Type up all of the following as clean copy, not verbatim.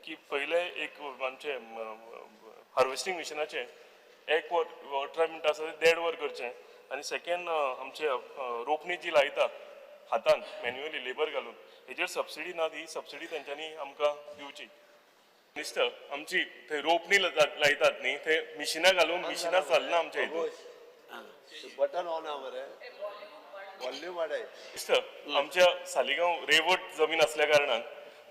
की पयलें एक आमचें हार्वेस्टींग मिशिनाचें एक वर 18 मिनटां आसा तें देड वर करचें आनी सेकेंड आमचे रोपणी जी लायता हातान मॅन्युअली लेबर घालून, हेजेर सबसिडी ना. ती सबसिडी तेंच्यांनी आमकां दिवची. मिनिस्टर, आमची थंय रोपणी लायतात न्ही, थंय मिशिनां घालून मिशिनां चलना आमच्या हितून. बटन ऑन आहा मरे, वॉल्यूम वाडय. मिनिस्टर, आमच्या सालिगांव रेवट जमीन असल्या कारणान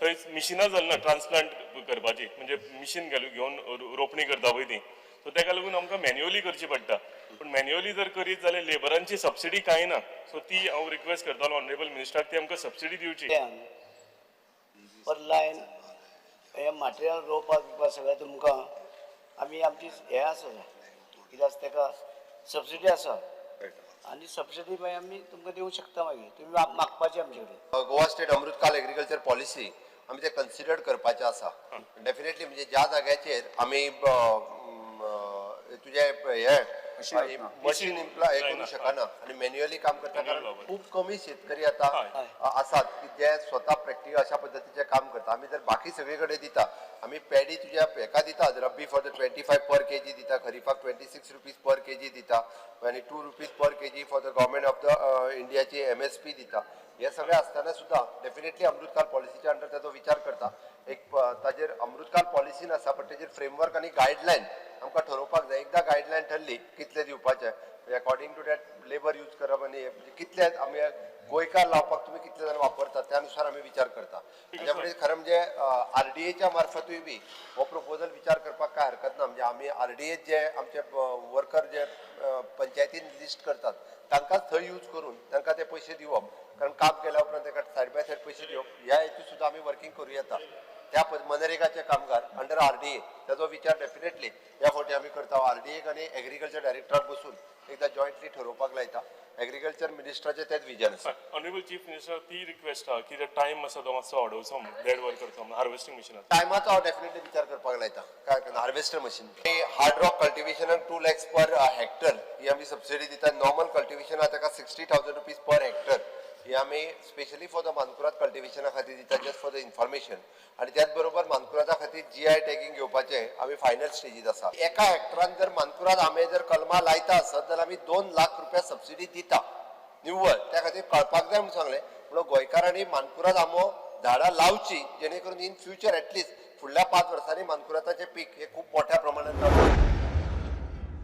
थंय मिशिनां चलना ट्रान्सप्लांट करपाची, म्हणजे मिशीन घालून घेवन रोपणी करता पळय ती. सो तेका लागून आमकां मॅन्युअली करची पडटा. पूण मॅन्युअली जर करीत जाल्यार लेबरांची सबसिडी कांय ना. सो ती हांव रिक्वेस्ट करतालो ऑनरेबल मिनिस्टराक, ती आमकां सबसिडी दिवची. पर लायन हे मटेरियल रोवपाक बिवपाक सगळें तुमकां आमी आमची हें आसा, कितें आसा तेका सबसिडी आसा आनी सबसिडी मागीर आमी तुमकां दिवंक शकता. मागीर तुमी मागपाची आमचे कडेन. गोवा स्टेट अमृतकाल एग्रीकल्चर पॉलिसी आमी ते कन्सिडर करपाचें आसा डेफिनेटली. म्हणजे ज्या जाग्याचेर आमी तुजें हे मशीन इम्प्लॉय हे करूं शकना आनी मॅन्युअली काम करता, कारण खूब कमी शेतकरी आतां आसात की जे स्वता प्रॅक्टिकल अशा पद्दतीचें काम करता. आमी जर बाकी सगळे कडेन दिता, आमी पॅडी तुज्या हेका दिता, रब्बी for the 25 per kg दिता, खरीफाक ₹26 per kg दिता आनी ₹2 per kg for the Government of the इंडियाची एमएसपी दिता. हे सगळें आसतना सुद्दां डेफिनेटली अमृतकाल पॉलिसीच्या अंडर ताचो विचार करता. एक ताजेर अमृतकाल पॉलिसीन आसा, पण तेजेर फ्रेमवर्क आनी गायडलायन आमकां ठरोवपाक जाय. एकदां गायडलायन ठरली कितले दिवपाचे, according to that labour use करप आनी हे म्हणजे कितले आमी गोंयकार लावपाक तुमी कितले जाण वापरतात, त्या नुसार आमी विचार करता. हाच्या फुडें खरें म्हणजे आरडीएच्या मार्फतूय बी हो प्रपोजल विचार करपाक काय हरकत ना. म्हणजे आमी आरडीए जे आमचे वर्कर जे पंचायतीन लिस्ट करतात, तांकांच थंय यूज करून तांकां ते पयशे दिवप, कारण काम केल्या उपरांत ताका सायड बाय सायड पयशे दिवप, ह्या हेतू सुद्दां आमी वर्किंग करूं येता. त्या मनरेगाचे कामगार अंडर आरडीए, ताचो विचार डेफिनेटली ह्या फावटी आमी करता. आरडीए आनी एग्रीकल्चर डायरेक्टराक बसून एकदां जॉयंटली ठरोवपाक लायता. एग्रीकल्चर मिनिस्टराचें तेंच विजन आसा. ऑनरेबल चीफ मिनिस्टर, ती रिक्वेस्ट आहा की टायम आसा तो मातसो वाडोवचो म्हणून, देड वर करचो म्हणून हार्वेस्टींग मिशिनान. टायमाचो हांव डेफिनेटली विचार करपाक लायता. काय हार्वेस्टर मशीन. हार्ड रॉक कल्टिवेशनाक 2 लॅक्स पर हेक्टर ही आमी सबसिडी दिता. नॉर्मल कल्टिवेशनाक ताका ₹60,000 per hectare ही आमी स्पेशली फॉर the Mankurad कल्टिवेशना खातीर दिता, जस्ट फॉर the information. आनी त्याच बरोबर मानकुरादा खातीर जीआय टॅगिंग घेवपाचें आमी फायनल स्टेजीत आसा. एका हेक्टरान जर मानकुराद आंबे जर कलमां लायता आसत जाल्यार आमी 2 लाख रुपया सबसिडी दिता निव्वळ. त्या खातीर कळपाक जाय म्हणून सांगलें. म्हणून गोंयकारांनी मानकुराद आंबो झाडां लावची, जेणे करून इन फ्युचर एटलिस्ट फुडल्या 5 वर्सांनी मानकुरादाचें पीक हे खूब मोठ्या प्रमाणात जावं.